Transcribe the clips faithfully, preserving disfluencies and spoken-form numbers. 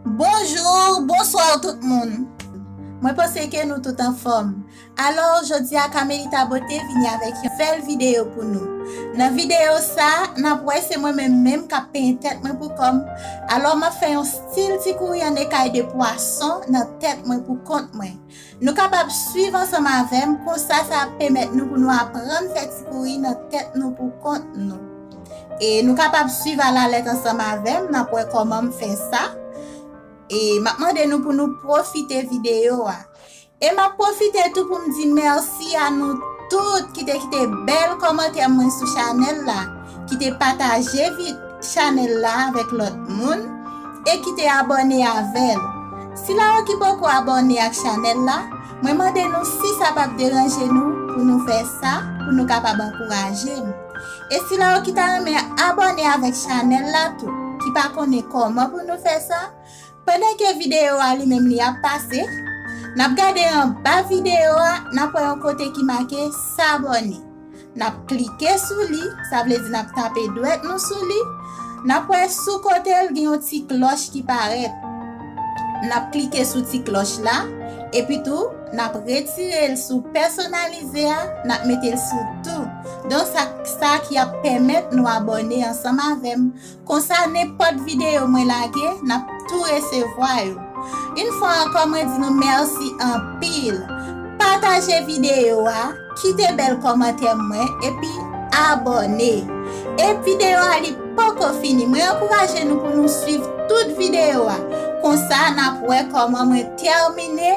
Bonjou, bonswa tout moun. Mwen panse ke nou tout anfòm. Alò, jodi a Kamelita Beauté vini avèk yon bèl videyo pou nou. Nan videyo sa, n ap wè se mwen menm menm k ap penyen tèt mwen pou kò m. Alò, m ap fè yon stil ti kouri an ekay de pwason nan tèt mwen pou kont mwen. Nou kapab swiv ansanm avè m, konsa sa ap pèmèt nou pou nou aprann fè ti kouri nan tèt nou pou kont nou. E nou kapab swiv alalèt ansanm avè m, n ap wè kòman m fè sa. E m ap mande nou pou nou pwofite videyo a. E m ap pwofite tou pou m di mèsi a nou tout ki te kite bèl kòmantè mwen sou chanèl la, ki te pataje vi chanèl la avèk lòt moun, e ki te abòne avè l. Sila yo ki poko abòne ak chanèl la, mwen mande nou si sa p ap deranje nou pou nou fè sa, pou nou kapab ankouraje m. E sila yo ki ta renmen abòne avèk chanèl la tou, ki pa konnen kòman pou nou fè sa, pandan ke videyo a li menm li ap pase, n ap gade anba videyo a, n ap wè yon kote ki make s'abonner. N ap klike sou li, sa vle di n ap tape dwèt nou sou li. N ap wè sou kote l gen yon ti klòch ki parèt. N ap klike sou ti klòch la, epi tou, n ap retire l sou pèsonalize a, n ap mete l sou tou. Donk, sa, sa ki ap pèmèt nou abòne ansanm avè m. Konsa, nenpòt videyo mwen lage, n ap tou resevwa yo. Yon fwa ankò, mwen di nou mèsi anpil. Pataje videyo a, kite bèl kòmantè mwen, epi abòne. E videyo a li poko fini. Mwen ankouraje nou pou nou swiv tout videyo a. Konsa, n ap wè kòman mwen tèmine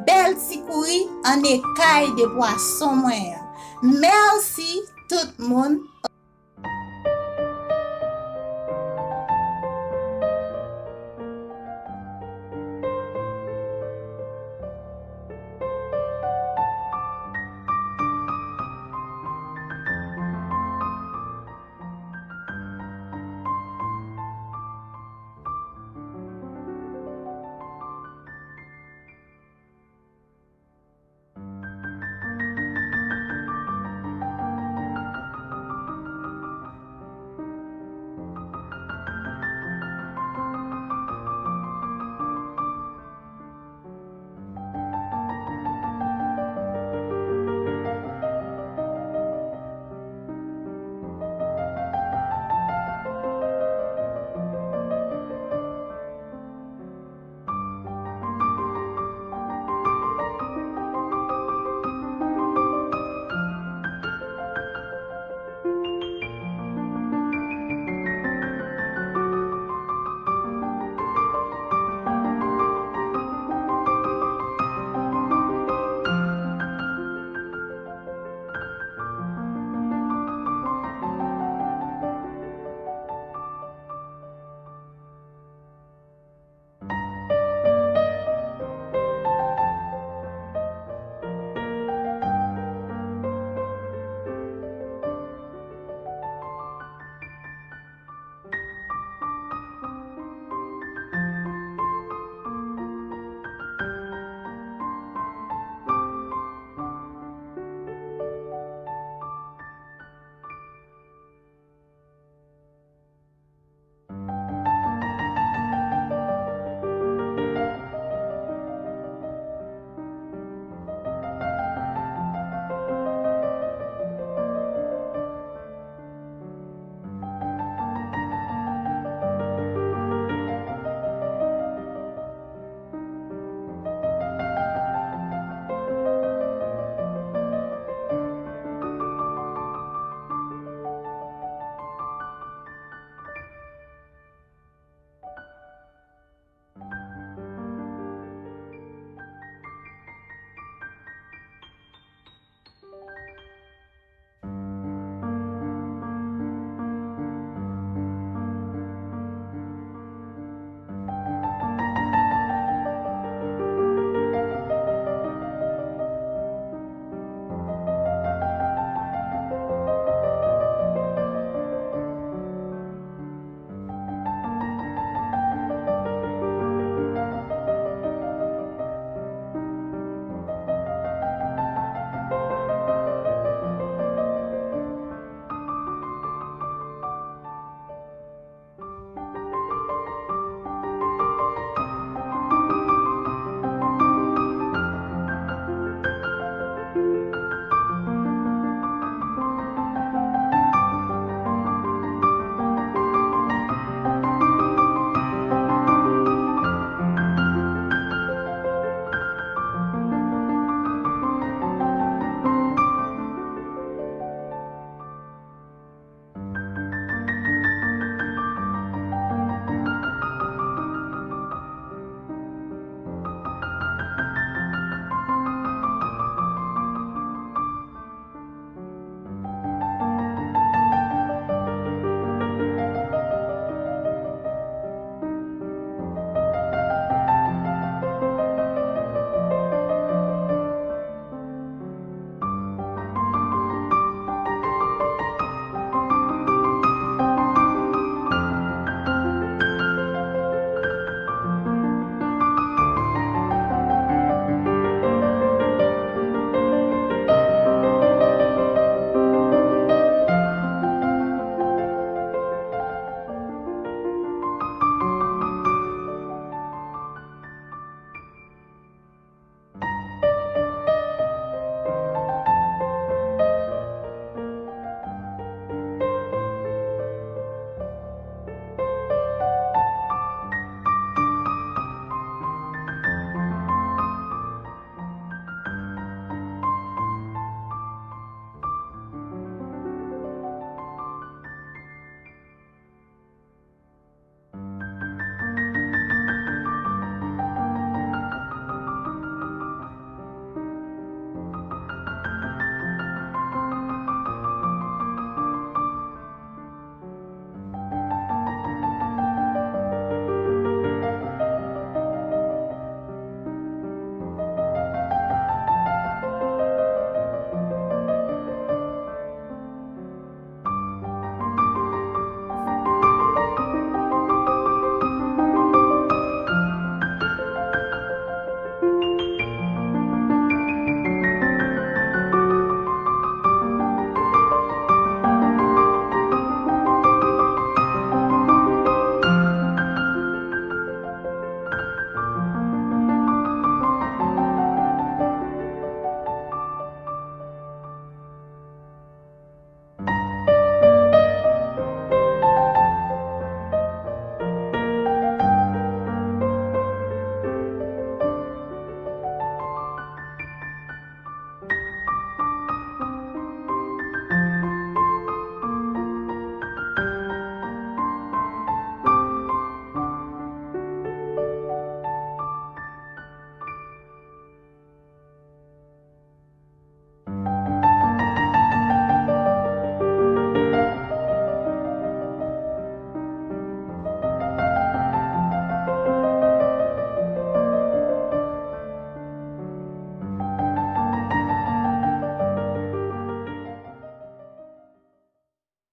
bèl ti kouri an ekay de pwason mwen an. Mèsi tout moun.